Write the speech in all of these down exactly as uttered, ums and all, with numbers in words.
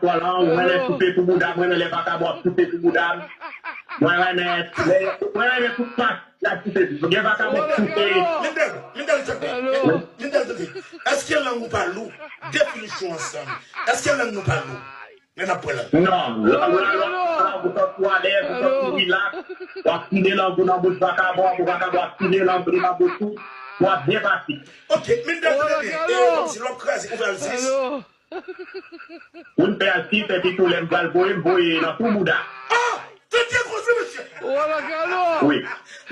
Mwen renmen koupe pou bouda, mwen renmen lè vakabon ap koupe pou bouda. Mwen renmen, mwen renmen tout pati la koupe. Gen vakabon koupe. Mendel, Mendel, tande. Mendel, tande. Èske lang ou pa lou? Depi nou chou ansanm. Èske lang nou pa lou? Men n ap pran lang. Non, lang la, lang la, ou santi w alèz, ou santi w rilaks. W ap file lang ou nan bouch vakabon, pou vakabon ap file lang li nan bouch ou. W ap byen pase. Ok, Mendel, tande byen. E, kòmsi lè w ap kraze, ou fè al sis. Pou n fè al sis, epi tou lè m pral voye, m voye nan tou bouda. Ah! Tande koze, mesye! Wi.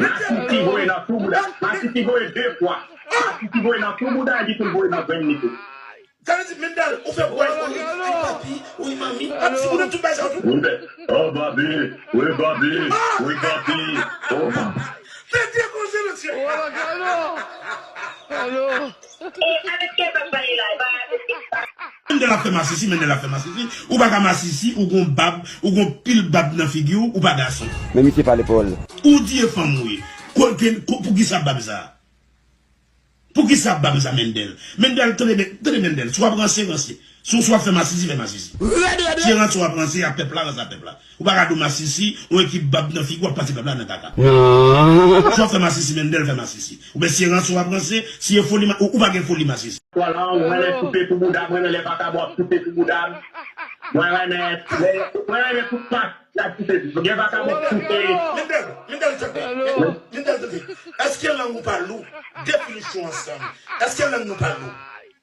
Masisi voye nan tou bouda. Masisi voye de fwa. Masisi voye nan tou bouda, epi tou l voye nan grenn li tou. Sa vle di, Mendel, ou fè bway, ou ri, wi, papi, wi, manmi. Ap di moun nan tout bagay sa yo tou. Wi, papi, wi, papi, wi, papi. Oh. Tande koze, mesye! E avèk kè papa e la, e pa avèk kè sa. Mendel ap fè masisi, Mendel ap fè masisi. Ou pa ka masisi, ou gon bab, ou gon pil bab nan figi w, ou pa gason. Men misye pale pawòl. Ou tiye fanm ou ye. Ko-, ke-, ko-, poukisa bab sa? Poukisa bab sa, Mendel? Mendel, tande, tande Mendel. Si w ap ranse, ranse. Si w, si w ap fè masisi, fè masisi. Si e ranse w ap ranse, a pèp la, ranse a pèp la. Ou pa ka di w masisi, yon ekip bab nan figi w, ap pase bab la nan kaka. Si w ap fè masisi, Mendel, fè masisi. Oubyen si e ranse w ap ranse, si e foli ma-, ou, ou pa gen foli masisi. Mwen renmen koupe pou bouda, mwen renmen lè vakabon ap koupe pou bouda. Mwen renmen, mwen renmen tout pati la koupe. Gen vakabon koupe. Mendel, Mendel, tande. Mendel, tande. Èske lang ou pa lou? Depi nou chou ansanm. Èske lang nou pa lou?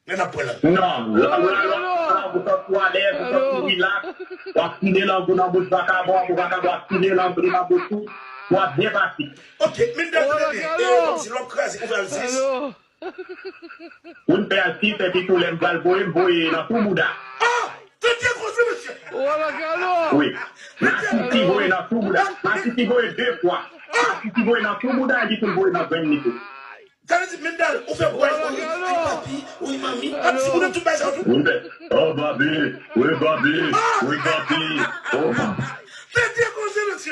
Men n ap pran lang. Non, lang la, lang la, ou santi w alèz, ou santi w rilaks. W ap file lang ou nan bouch vakabon, pou vakabon ap file lang li nan bouch ou. W ap byen pase. Ok, Mendel, tande byen. E, kòmsi lè w ap kraze, ou fè al sis. Pou n fè al sis, epi tou lè m pral voye, m voye nan tou bouda. Ah! Tande koze, mesye! Wi. Masisi voye nan tou bouda. Masisi voye de fwa. Masisi voye nan tou bouda, epi tou l voye nan grenn li tou. Sa vle di, Mendel, ou fè bway, ou ri, wi, papi, wi, manmi. Ap di moun nan tout bagay sa yo tou. Wi, papi, wi, papi, wi, papi. Oh. Tande koze, mesye!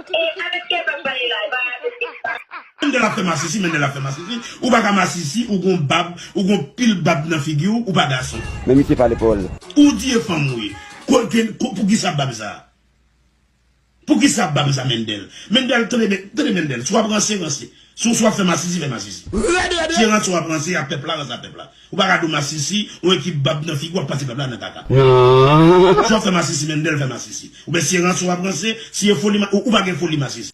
E avèk kè papa e la, e pa avèk kè sa. Mendel ap fè masisi, Mendel ap fè masisi. Ou pa ka masisi, ou gon bab, ou gon pil bab nan figi w, ou pa gason. Men misye pale pawòl. Ou tiye fanm ou ye. Ko-, ke-, ko-, poukisa bab sa? Poukisa bab sa, Mendel? Mendel, tande byen, tande Mendel. Si w ap ranse, ranse. Si w, si w ap fè masisi, fè masisi. Si e ranse w ap ranse, a pèp la, ranse a pèp la. Ou pa ka di w masisi, yon ekip bab nan figi w, ap pase bab la nan kaka. Si w ap fè masisi, Mendel, fè masisi. Oubyen si e ranse w ap ranse, si e foli ma-, ou, ou pa gen foli masisi.